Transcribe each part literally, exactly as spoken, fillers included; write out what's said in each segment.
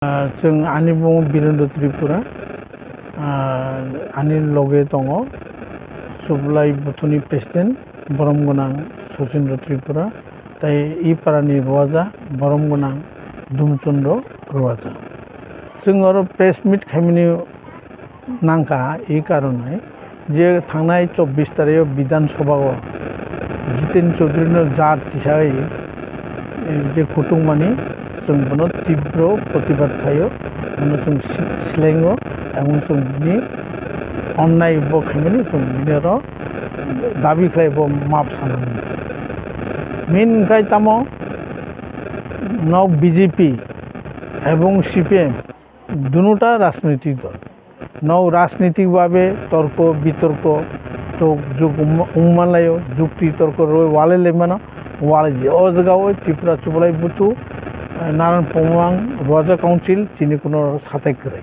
Ah, chwng ani bumo Birendra Tripura, ah, ani loge tongo Sublai Buthuni President Borom Gwnang Sachindra Tripura, tei i parani Ruaja Borom Gwnang Dumchundra Ruaja. Chwng oro press meet khaimani nangkha, ei karonai je thangnai chobbish tarikh o Bidhan Sabha o Jiten Chaudhary no jat tisai je kutung mani, chwng bono tibro protibad khaio, bono chwng si-, slengo, ebong chwng bini onnai bo khaimani chwng bini oro dabi khlai bo map sanani. Main wngkha tamo nok B J P ebong C P M dunuta rajnitik dol. Nok rajnitik babe torko bitorko tok juk wng-, wngmanlaio, jukti torko roi walai laimano, walai di. O jaga o Tripura Chubalai Buthu, eh, Naran Pongmang Ruaja Council chini kuno satai kwrwi.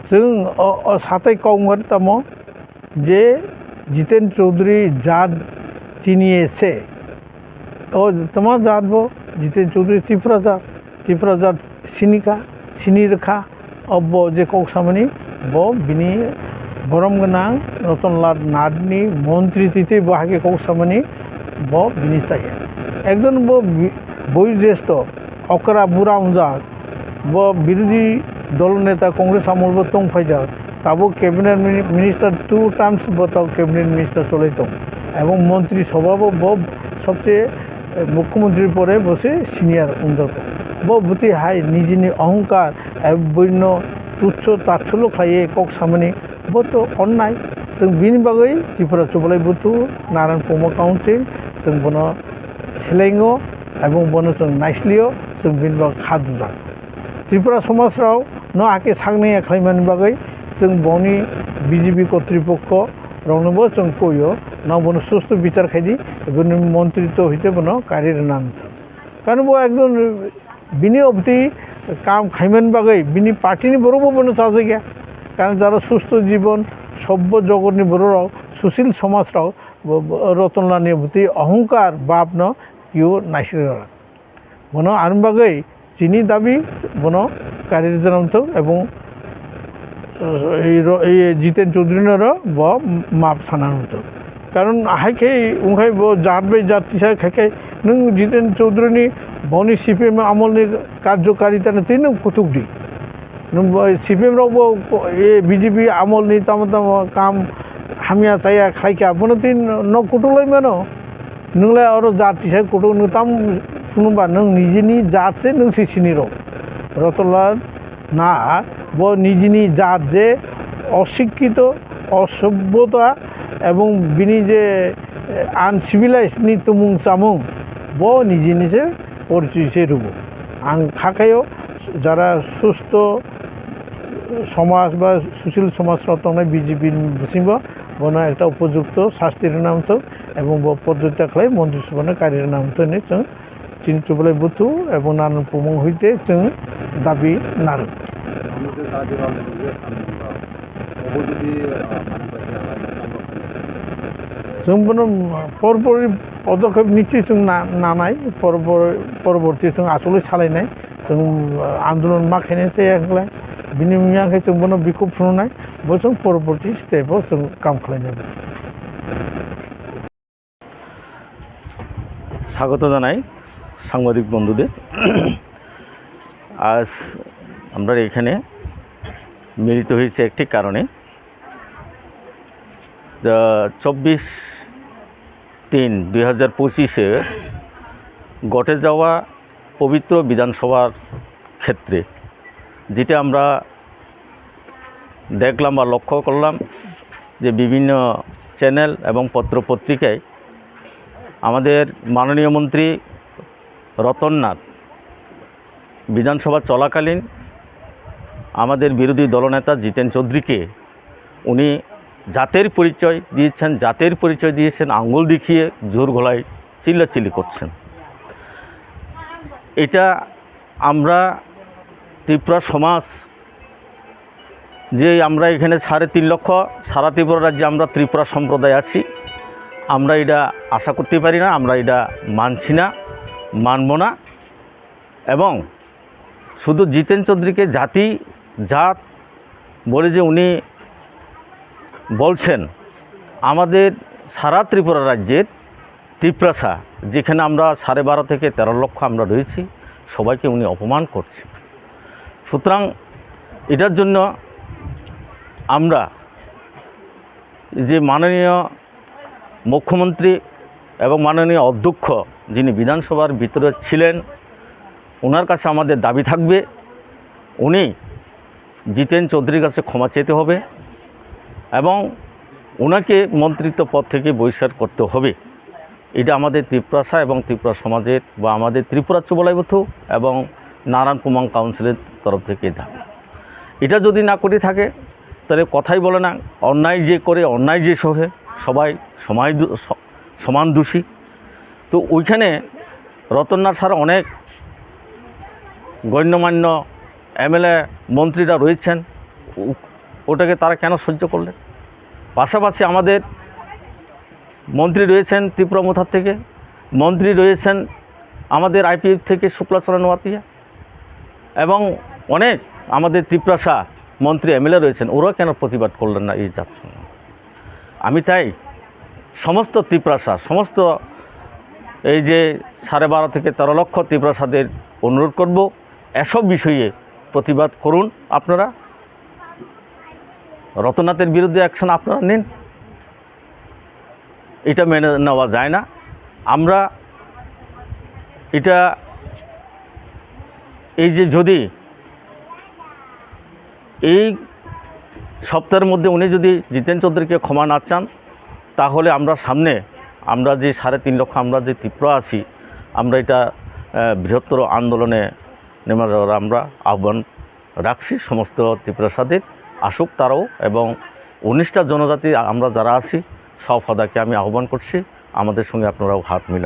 Chwng o, o satai kok wngkha tamo je Jiten Chaudhary jat chini se O toma jat bo Jiten Chaudhary Tripura jat, Tripura jat sinika, sini rwkha, obo je kok samani bo bini borom gwnang Ratan Lal Nath ni montri twi twi bo hai khe kok samani bo bini chaya. Ekjon bo bi-, boyu jesto okra bura wngjak, bo birodhi dol neta Congress amol bo tong phaijak, tabuk cabinet mini-, minister two terms bo tabuk cabinet minister cholai tong, ebong montri sobha bo, bo sobse, eh, mukhyamantri pore bo se senior wngjak tong. Bo bwtwi hai nijini ohongkar, eh, buino tuchho tachholo khlaiwi kok samani bo to onnai. Chwng bini bagwi Tripura Chubalai Buthu, Naran Pongma Council, chwng bono selengo, ebong bono chwng naislio, chwng bini bagwi kha dujak. Tripura somaj rok no ake saknaya khlaimani bagwi chwng boni B J P kotripokho rokno bo chwng koio, no bono susto bichar khaidi, boni montritw hite bono kari rwna wngthok. Karon bo ekjon bini obti kam khaimani bagwi bini party ni borok bo bono chajakya. Karon jara susto jibon sobbo jogotni borok rok, susil somaj rok bo, bo Ratan Lal ni obti ohongkar bab no kio naisri rwna. Bono ani bagwi chini dabi bono kari rwjana wngthok ebong, eh, ro-, eh, Jiten Chaudhary no ro bo map sana wngthok. Karon hai khe wngkhai bo jat bai jat tisa khai khai nwng Jiten Chaudhary ni boni C P M amol ni karjokarita no twi nwng kutuk di. Nwng bo C P M rok bo, eh, B J P amol ni tamo tamo kam hamya chaya khlai kha bono twi no kutuk lai mano. Nwng le oro jat tisa kutung nwng tam phunukba nwng nijini jat se nwng se sini rw. Ratan Lal Nath bo nijini jat je osikkito, osobbota ebong bini je, eh, uncivilized ni tumung chamung bo nijini se porichoy se rwgo. Ang kha khaio jara susto somaj ba susil somaj rok tongnai B J P ni bisingo bono ekta upojukto sasti rwna wngthok. Ebong bo poddo ta khlai montri sobhano kari rwna wngthok hinwi chwng chini Chubalai Buthu ebong Naran Pongmang hoite chwng dabi narwk. Omo je dabi rok je samung rok, obo jodi, ah, mane jodi halai na tamo khe. Chwng bono porpori podokhep nichwi chwng na-, nanai, porpor-, poroborti chwng achugwi salainai, chwng, ah, andolon ma khainai chaya hinklai. Bini miyang khe chwng bono bikhuk phunuknai, bo chwng poroborti step o chwng kam khlainai. স্বাগত জানাই সাংবাদিক বন্ধুদের। আজ আমরা এখানে মিলিত হয়েছি একটি কারণে। আহ, চব্বিশ তিন দুই হাজার পঁচিশে ঘটে যাওয়া পবিত্র বিধানসভার ক্ষেত্রে যেটা আমরা দেখলাম বা লক্ষ্য করলাম যে বিভিন্ন চ্যানেল এবং পত্র পত্রিকায় আমাদের মাননীয় মন্ত্রী রতন নাথ বিধানসভা চলাকালীন আমাদের বিরোধী দলনেতা জিতেন চৌধুরীকে উনি জাতের পরিচয় দিয়েছেন, জাতের পরিচয় দিয়েছেন, আঙ্গুল দেখিয়ে জোর গলায় চিল্লাচিল্লি করছেন। এটা আমরা ত্রিপুরা সমাজ যে আমরা এখানে সাড়ে তিন লক্ষ, সারা ত্রিপুরা রাজ্যে আমরা ত্রিপুরা সম্প্রদায় আছি, আমরা এটা আশা করতে পারি না, আমরা এটা মানছি না, মানব না। এবং শুধু জিতেন চৌধুরীকে জাতি, জাত বলে যে উনি বলছেন, আমাদের সারা ত্রিপুরা রাজ্যের তিপ্রাসা, যেখানে আমরা সাড়ে বারো থেকে তেরো লক্ষ আমরা রয়েছি, সবাইকে উনি অপমান করছেন। সুতরাং এটার জন্য আমরা যে মাননীয় মুখ্যমন্ত্রী এবং মাননীয় অধ্যক্ষ, যিনি বিধানসভার ভিতরে ছিলেন, ওনার কাছে আমাদের দাবি থাকবে, উনি জিতেন চৌধুরীর কাছে ক্ষমা চেতে হবে এবং ওনাকে মন্ত্রিত্ব পদ থেকে বহিষ্কার করতে হবে। এটা আমাদের তিপ্রাসা এবং ত্রিপুরা সমাজের বা আমাদের ত্রিপুরা চুবলাই বথু এবং নারায়ণ কুমাং কাউন্সিলের তরফ থেকে দাবি। এটা যদি না করে থাকে, তাহলে কথাই বলে না, অন্যায় যে করে, অন্যায় যে সহে, সবাই সমাজ দু-, স-, সমান দোষী। তো ওইখানে রতননাথ স্যার অনেক গণ্যমান্য এমএলএ মন্ত্রীরা রয়েছেন, ও-, ওটাকে তারা কেন সহ্য করলেন? পাশাপাশি আমাদের মন্ত্রী রয়েছেন ত্রিপুরা মোথার থেকে, মন্ত্রী রয়েছেন আমাদের আইপিএফ থেকে শুক্লাচরণ নোয়াতিয়া, এবং অনেক আমাদের তিপ্রাসা মন্ত্রী এমএলএ রয়েছেন, ওরা কেন প্রতিবাদ করলেন না এই জাতসংঘ? আমি তাই সমস্ত তিপ্রাসা, সমস্ত এই যে সাড়ে বারো থেকে তেরো লক্ষ তিপ্রাসাদের অনুরোধ করব, এসব বিষয়ে প্রতিবাদ করুন আপনারা। রতননাথের বিরুদ্ধে অ্যাকশন আপনারা নিন, এটা মেনে নেওয়া যায় না। আমরা এটা, এই যে যদি এই সপ্তাহের মধ্যে উনি যদি জিতেন চৌধুরীকে ক্ষমা না চান, তাহলে আমরা সামনে, আমরা যে সাড়ে তিন লক্ষ, আমরা যে ত্রিপুরা আছি, আমরা এটা, আহ, বৃহত্তর আন্দোলনে নেমে যাওয়ার আমরা আহ্বান রাখছি সমস্ত ত্রিপুরাসাদের। আসুক তারাও, এবং উনিশটা জনজাতি আমরা যারা আছি, সব হাদাকে আমি আহ্বান করছি, আমাদের সঙ্গে আপনারাও হাত মিলান।